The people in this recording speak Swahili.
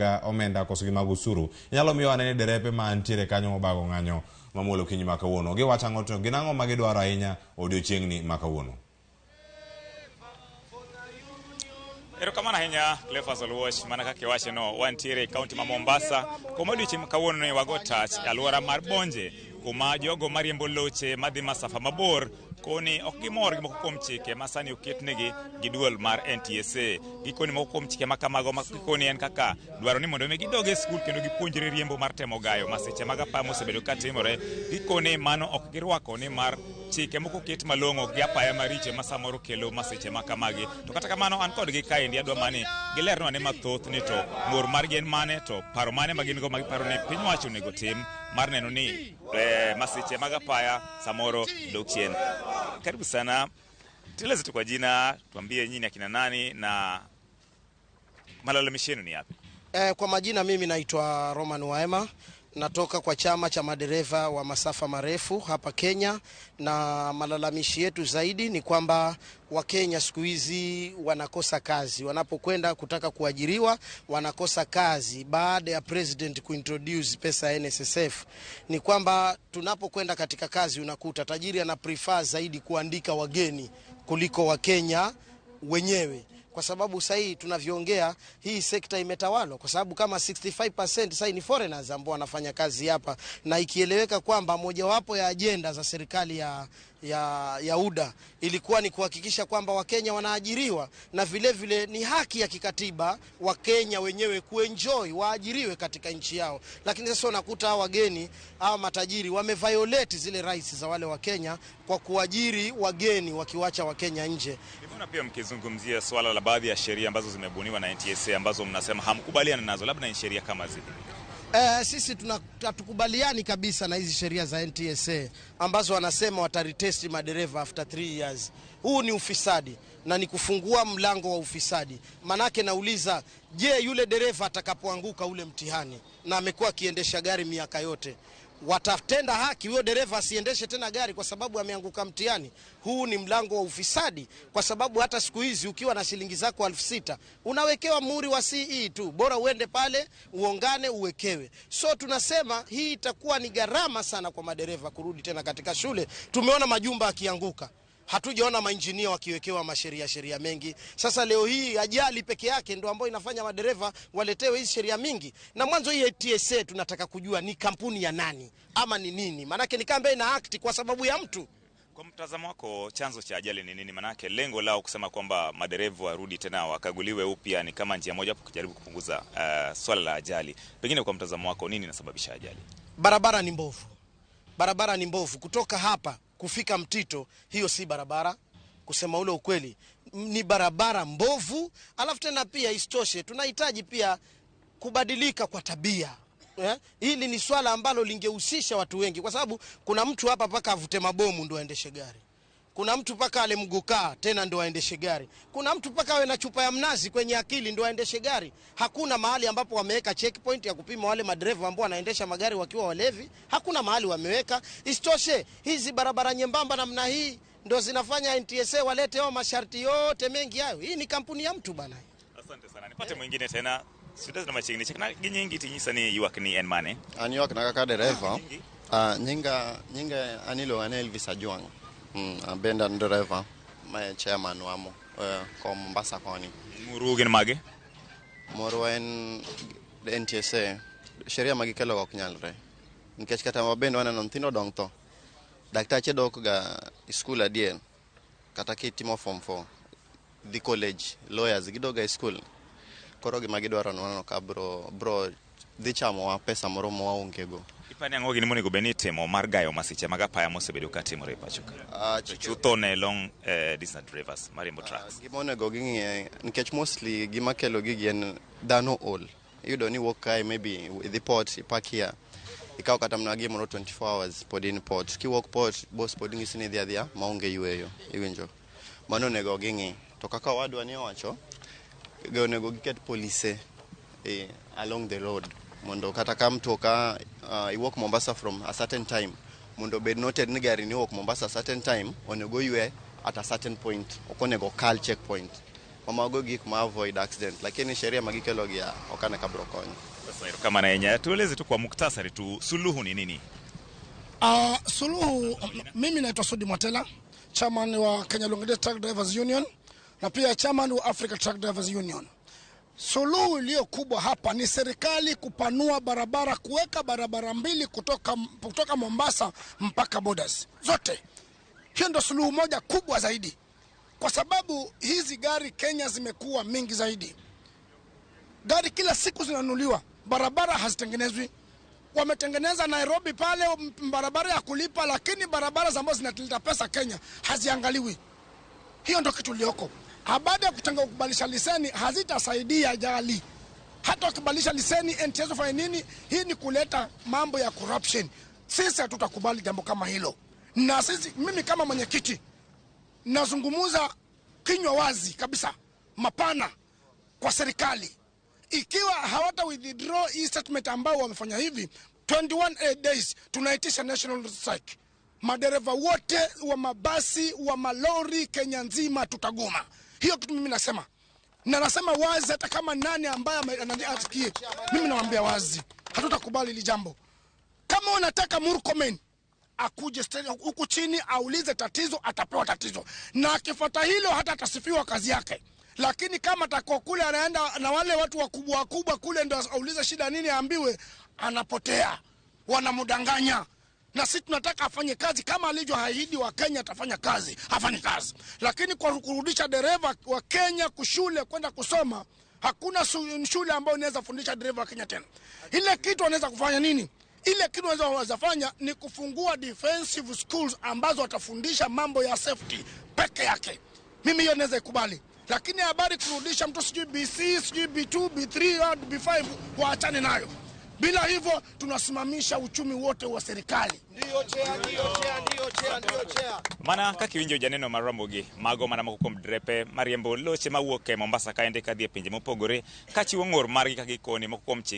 Omenda koso gi mag osuru nyalo miyo ane ni derepe mantiere kanyo mobago ng'anyo mamuol okinyi ma kawuono giwacho ang'o to gin ang'o ma gidwaro ahinya odiochieng'ni ma kawuono. Erokamano ahinya, Cleophas Oluoch. Mana kaka iwache no, wantiere e kaunti ma Mombasa kuma odiochieng' ma kawuono ni wago tach e alwora mar Bonje, kuma jogo mariembo loche madhi masafa mabor koni ok gimor gi moko kuom chike ma sani oketnegi gi duol mar NTSA. Gikoni moko kuom chike ma kamago ma gikoni en kaka dwaro ni mondo mi gidog e skul kendo gipuonjre riembo mar temo gayo masiche mag apaya mosebedo ka timore. Gikoni mano ok girwako nimar chike moko oket malong'o gi apaya maricho ma samoro kelo masiche ma kamagi. To kata kamano, an kodgi kaendi adwa mani gilernwa ane mathoth ni to ng'ur margi en mane, to paro mane ma gin go ma giparo ni piny owacho onego tim mar neno ni masiche mag apaya samoro dok chien. Karibu sana, tueleze tu kwa jina, tuambie nyinyi akina nani na malalamishi yenu ni yapi? Kwa majina mimi naitwa Roman Waema, natoka kwa chama cha madereva wa masafa marefu hapa Kenya, na malalamishi yetu zaidi ni kwamba Wakenya siku hizi wanakosa kazi. Wanapokwenda kutaka kuajiriwa wanakosa kazi baada ya president kuintroduce pesa ya NSSF. Ni kwamba tunapokwenda katika kazi unakuta tajiri ana prefer zaidi kuandika wageni kuliko Wakenya wenyewe, kwa sababu sasa hii tunavyoongea hii sekta imetawalwa, kwa sababu kama 65% sasa ni foreigners ambao wanafanya kazi hapa, na ikieleweka kwamba mojawapo ya ajenda za serikali ya UDA ilikuwa ni kuhakikisha kwamba Wakenya wanaajiriwa, na vile vile ni haki ya kikatiba Wakenya wenyewe kuenjoy waajiriwe katika nchi yao. Lakini sasa unakuta hawa wageni, hawa matajiri wameviolate zile rights za wale Wakenya kwa kuajiri wageni wakiwacha Wakenya nje. Nimeona pia mkizungumzia swala la baadhi ya sheria ambazo zimebuniwa na NTSA ambazo mnasema hamkubaliani nazo, labda ni sheria kama zipi? Sisi hatukubaliani kabisa na hizi sheria za NTSA ambazo wanasema wataretest madereva after 3 years. Huu ni ufisadi na ni kufungua mlango wa ufisadi. Manake nauliza, je, yule dereva atakapoanguka ule mtihani na amekuwa akiendesha gari miaka yote, watatenda haki huyo dereva asiendeshe tena gari kwa sababu ameanguka mtihani? Huu ni mlango wa ufisadi, kwa sababu hata siku hizi ukiwa na shilingi zako 6,000 unawekewa muhuri wa CE tu, bora uende pale uongane uwekewe. So tunasema hii itakuwa ni gharama sana kwa madereva kurudi tena katika shule. Tumeona majumba yakianguka, hatujaona mainjinia wakiwekewa masheria sheria mengi. Sasa leo hii ajali peke yake ndio ambayo inafanya madereva waletewe hizi sheria mingi. Na mwanzo hii TSA tunataka kujua ni kampuni ya nani ama ni nini, maanake ni kama ina act kwa sababu ya mtu. Kwa mtazamo wako, chanzo cha ajali ni nini? Manake lengo lao kusema kwamba madereva warudi tena wakaguliwe upya ni kama njia moja kujaribu kupunguza swala la ajali. Pengine kwa mtazamo wako, nini inasababisha ajali? Barabara ni mbovu, barabara ni mbovu. Kutoka hapa kufika Mtito, hiyo si barabara, kusema ule ukweli, ni barabara mbovu. Alafu tena pia isitoshe, tunahitaji pia kubadilika kwa tabia. Hili ni swala ambalo lingehusisha watu wengi, kwa sababu kuna mtu hapa mpaka avute mabomu ndo aendeshe gari, kuna mtu mpaka ale mgukaa tena ndo aendeshe gari, kuna mtu mpaka awe na chupa ya mnazi kwenye akili ndo aendeshe gari. Hakuna mahali ambapo wameweka checkpoint ya kupima wale madereva ambao wanaendesha magari wakiwa walevi, hakuna mahali wameweka. Isitoshe, hizi barabara nyembamba namna hii ndo zinafanya NTSA walete hao masharti yote mengi hayo. Hii ni kampuni ya mtu bana. Asante sana. Nipate mwingine tena. Sudaz na machiegni chekna gi nyingi tinyisa ni ywak ni en mane? An ywak na kaka dereva. Nyinga an iluonga ni Elvis Ajwang'. Abende an dereva ma chairman wamo ko Mombasa koni. Ng'uru gin mage? Morwa en NTSA, sheria ma gikelo ok nyalre. Nikech kata wabende waneno nyithindo dong' tho. Daktache dok ga e skul adier. Kata kitimo form 4, dhi college, lawyers gidok ga e skul. Koro gima gidwaro no waneno ka bro dhi chamowa pesa moro ma waonge go. Ipani ang'o gini monego bed ni itimo mar gayo masiche mag apaya mosebedo ka timore e pacho ka? To chutho ne long distance drivers mariembo trucks. Gima onego ging'iye, nikech mostly gima kelo gigi en dhano ol. Iyudo ni wuok kae, maybe idhi port, ipark here. Ikaw kata mana gimoro 24 hours pod in port. Kiwuok port, boss pod ng'isi ni idhi adhiya maonge yueyo. Iwinjo? Mano onego ging'i. To kaka owadwa ni owacho, onego giket polise along the road. Mondo kata ka mtoka iwuok Mombasa from a certain time, mondo obed noted ni gari ni owuok Mombasa a certain time, onego oywe at a certain point. Ok onego okal checkpoint. Ma mago gik ma avoid accident, lakini sheria ma gikelo gi ok ane ka biro konyo. Sasa erokamano ahinya. Tueleze tu kwa muktasari tu, suluhu ni nini? Suluhu, mimi naitwa Sudi Mwatela, chairman wa Kenya Long Distance Truck Drivers Union na pia chairman wa Africa Truck Drivers Union. Suluhu iliyo kubwa hapa ni serikali kupanua barabara, kuweka barabara mbili kutoka Mombasa mpaka borders zote. Hiyo ndo suluhu moja kubwa zaidi, kwa sababu hizi gari Kenya zimekuwa mingi zaidi. Gari kila siku zinanunuliwa, barabara hazitengenezwi. Wametengeneza Nairobi pale barabara ya kulipa, lakini barabara ambazo zinaleta pesa Kenya haziangaliwi. Hiyo ndo kitu iliyoko. Baada ya kutenga kubadilisha leseni hazitasaidia ajali. Hata ukibadilisha leseni NTSA ufanye nini, hii ni kuleta mambo ya corruption. Sisi hatutakubali jambo kama hilo. Na sisi, mimi kama mwenyekiti nazungumza kinywa wazi kabisa, mapana kwa serikali. Ikiwa hawata withdraw hii statement ambao wamefanya hivi 21 days, tunaitisha national strike. Madereva wote wa mabasi wa malori Kenya nzima tutagoma. Hiyo kitu mimi nasema, na nasema wazi, hata kama nani ambaye asikie, mimi nawaambia wazi, hatutakubali hili jambo. Kama unataka Murkomen akuje huku chini aulize tatizo, atapewa tatizo, na akifuata hilo hata atasifiwa kazi yake. Lakini kama atakuwa kule anaenda na wale watu wakubwa wakubwa kule ndio aulize shida nini, aambiwe, anapotea, wanamdanganya. Na sisi tunataka afanye kazi kama alivyoahidi wa Kenya, atafanya kazi, afanye kazi. Lakini kwa kurudisha dereva wa Kenya kushule kwenda kusoma, hakuna shule ambayo inaweza fundisha dereva wa Kenya tena. Ile kitu wanaweza kufanya nini? Ile kitu wanaweza fanya ni kufungua defensive schools ambazo watafundisha mambo ya safety peke yake. Mimi hiyo naweza ikubali. Lakini habari kurudisha mtu sijui BC, sijui B2, B3 au B5, waachane nayo. Bila hivyo tunasimamisha uchumi wote wa serikali. Ndio chair, ndio chair, ndio chair, ndio chair. Mana kaka iwinjo janeno mar Ramogi, mago mana moko kuom drepe mariembo loche mawuok e Mombasa kaende kadhi e pinje mopogore kachiwo ng'ur margi ka gikoni moko kuom chike.